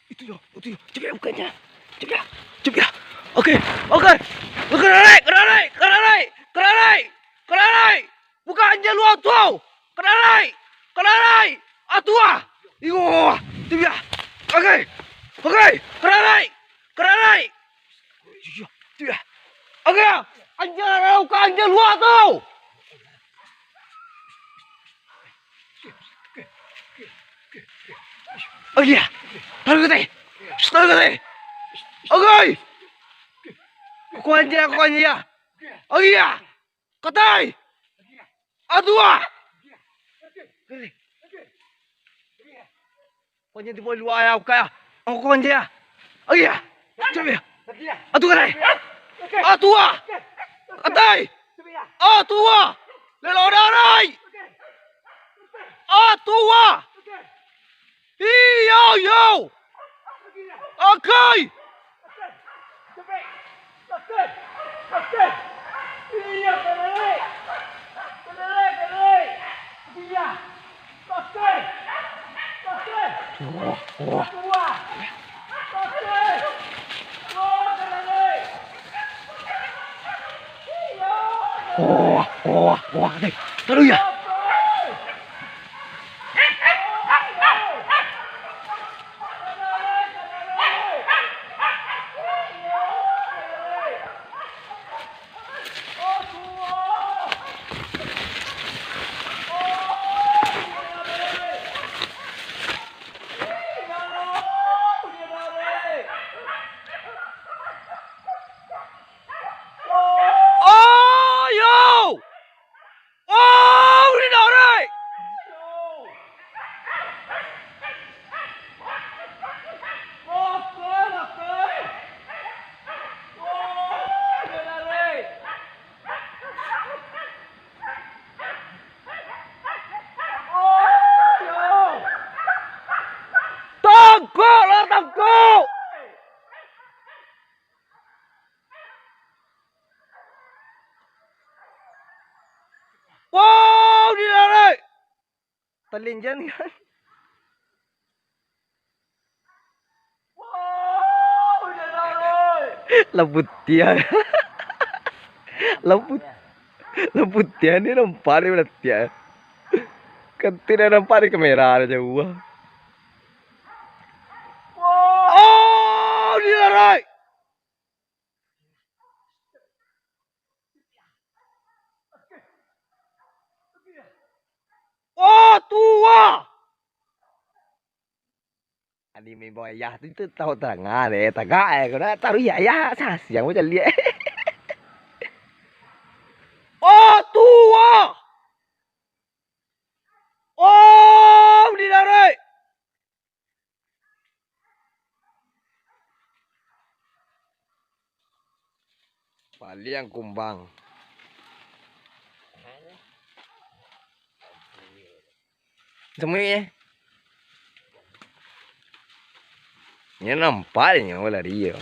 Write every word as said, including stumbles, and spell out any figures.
Itu yo, itu yo. Cegak bukannyo. Cegak, cegak. Oke, oke. Kararai, kararai, kararai, kararai, kararai. Buka anjing luar tu. Kararai, kararai. Atuah. Iyo, tu dia. Oke, oke. Kararai, kararai. Iyo, tu dia. Oke, anjing, buka anjing luar tu. Oke, taruih ka ateh. Taruih ka ateh. Oke. Kukuan je, kukuan je, ya. Oke, ya. Ka ateh. Atuah. Kukuan je di bawah luar, ya, buka, ya. Kukuan je, ya. Oke, ya. Cam, ya. Atuah ka ateh. Atuah. Ka ateh. Atuah. Lelo darai. Atuah. Iyo, iyo. Oke. Wah, wah. Wah, wah, wah. Taruih, ya. Oh, yo! Oh, udah narik! Tangkok lah, tangkok! Wow, ditarik! Talinjan kan? Lah putiah. Lah put-, lah putiah ni nampak dari balatiah. Kan tidak nampak di kamera, dari jauah. Oh, ditarik. Oh, tuah. Adi main bola ayah tu, tu tahu tangah deh, tagak eh. Kau nak taruh ya, ayah sasiang macam liek. Oh, tuah. Oh, ditarik. Paliang kumbang. Semua eh. Nyo nampak nyo lari yo.